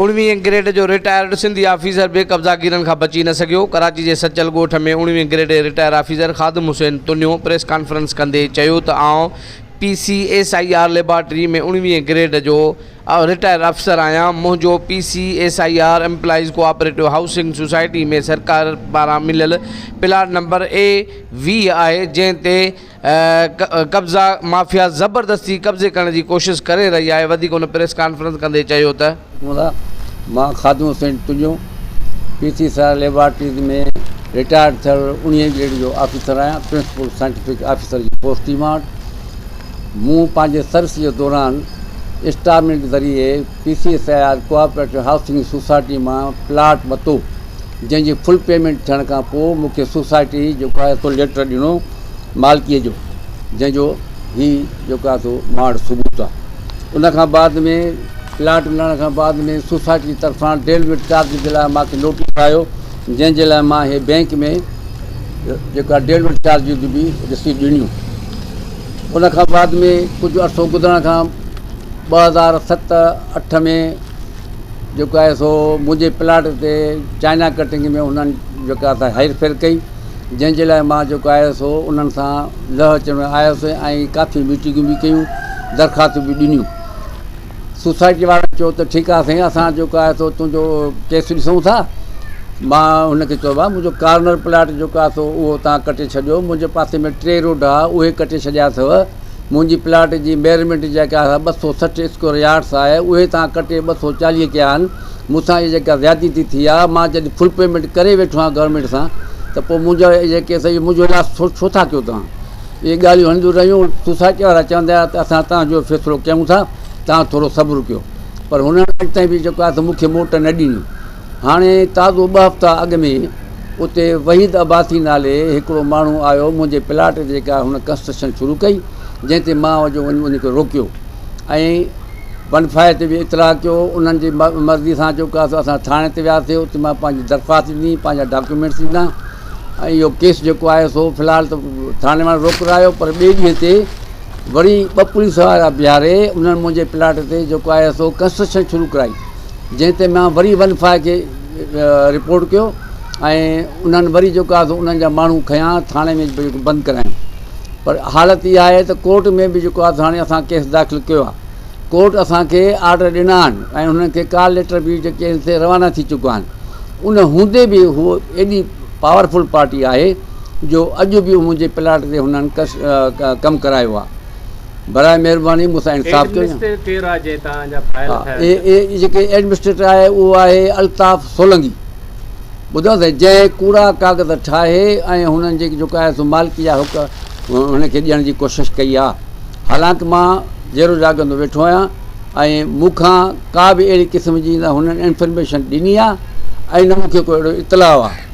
اڻويهين گريڊ جو retired Sindhi officer به قبضاگيرن کان بچي نه سگهيو. ڪراچي جي سچل ڳوٺ ۾ اڻويهين گريڊ جي retire officer Khadim Hussain Tunio press conference ڪندي چيو ته آئون P C S I R laboratory ۾ اڻويهين grade جو رٽائرڊ آفيسر آهيان، منهنجو P C S I R employees cooperative housing society ۾ سرڪار پاران مليل پلاٽ نمبر اي 20 آهي، جنهن تي قبضا مافيا زبردستي قبضي ڪرڻ جي ڪوشش ڪري رهي آهي، وڌيڪ هن پريس ڪانفرنس ڪندي چيو ته. مان Khadim Hussain Tunio P C S I R laboratories ۾ retired ٿيل اڻويهين گريڊ جو آفيسر آهيان، پرنسپل سائنٽيفڪ آفيسر جي پوسٽ هئي مان وٽ. مون پنهنجي سروس جي دوران اسٽالمينٽ ذريعي P C S I R cooperative housing society مان پلاٽ ورتو، جنهن جي فل پيمينٽ ٿيڻ کان پوء مون کي سوسائٽي جيڪو آهي سو ليٽر ڏنو مالڪيء جو، جنهن جو هي جيڪو آهي سو مان وٽ ثبوت آهي. ان کان بعد ۾ پلاٽ ملڻ کان بعد ۾ سوسائٽي جي طرفان ڊيلومينٽ چارج جي لاء مان کي نوٽيس آيو، جنهن جي لاء مان هي بئنڪ ۾ جيڪو آهي ڊيلومينٽ چارج جون به رسيد ڏنيون. ان کان بعد ۾ ڪجهه عرصو گذرڻ کان 2007 8 ۾ جيڪو آهي سو منهنجي پلاٽ تي چائنا ڪٽنگ ۾ انهن جيڪا آهي هير ڦير ڪئي، جنهن جي لاء مان جيڪو آهي سو انهن سان لهه اچڻ ۾ آيس ۽ ڪافي ميٽنگون به ڪيون، درخواستون به ڏنيون. سوسائٽي وارن چيو ته ٺيڪ آهي سائين اسان جيڪو آهي سو تنهنجو ڪيس ڏسون ٿا. مان هن کي چيو ڀاء منهنجو ڪارنر پلاٽ جيڪو آهي سو اهو توهان ڪٽي ڇڏيو، منهنجي پاسي ۾ ٽي روڊ آهي اهي ڪٽي ڇڏيا اٿو، منهنجي پلاٽ جي ميرمينٽ جيڪا آهي 260 اسڪوائر يارڊس آهي اهي توهان ڪٽي 240 ڪيا آهن، مون سان اهي جيڪا زيادتي ٿي آهي مان جڏهن فل پيمينٽ ڪري ويٺو آهيان گورنمينٽ سان ته پوء منهنجا اهي ڪيس اهي منهنجو لاس ڇو ٿا ڪيو توهان. اهي ڳالهيون هلنديون رهيون، سوسائٽي وارا چوندا رهيا ته اسان توهان جو فيصلو ڪيون ٿا، توهان ٿورو صبر ڪيو. پر هنن اڄ تائين به جيڪو آهي سو مون کي موٽ نه ڏني. هاڻي تازو ٻه هفتا اڳ ۾ اتي وحيد عباسي نالي هڪڙو ماڻهو آيو، منهنجي پلاٽ تي جيڪا هن ڪنسٽرڪشن شروع ڪئي، جنهن تي مان جو وڃي ان کي روڪيو ۽ ون فائيو تي به اطلاع ڪيو. انهن جي مرضي سان جيڪو آهي سو اسان ٿاڻي تي وياسي، اتي مان پنهنجي درخواست ڏني، پنهنجا ڊاڪيومينٽس ڏنا. ۽ اهو ڪيس جيڪو آهي سو في الحال ته ٿاڻي وارن روڪرايو پر ٻئي ڏينهن تي وري ٻه پوليس وارا بيهاري انهن منهنجي پلاٽ تي جيڪو آهي سو ڪنسٽرڪشن شروع ڪرائي، جنهن تي مان وري ون فائيو کي رپورٽ ڪيو ۽ انهن وري جيڪو آهي سو انهن جا ماڻهو کنيا ٿاڻي ۾ بند ڪرايون. پر حالت اها آهي ته ڪورٽ ۾ به جيڪو آهي هاڻي اسان ڪيس داخل ڪيو آهي، ڪورٽ اسان کي آرڊر ڏنا آهن ۽ انهن کي ڪال ليٽر به جيڪي آهن سي روانا ٿي چڪا آهن، ان هوندي به هو ايڏي پاورفل پارٽي آهي جو اڄ به منهنجي پلاٽ تي هنن ڪم ڪرايو آهي. براء مهرباني مون سان انصاف ڪيو. ايڊمنسٽريٽر ڪير آهي جنهن توهان جا فائل ها ٺاهيا اي اي جيڪي ايڊمنسٽريٽر آهي اهو آهي الطاف سولنگي، ٻڌو سائين، جنهن ڪوڙا ڪاغذ ٺاهي ۽ هنن جي جيڪو آهي سو مالڪي جا حق هن کي ڏيڻ جي ڪوشش ڪئي آهي. حالانڪ مان جيئرو جاڳندو ويٺو آهيان ۽ مون کان ڪا به اهڙي قسم جي نه هنن انفرميشن ڏني آهي ۽ نه مون کي ڪو اهڙو اطلاع آهي.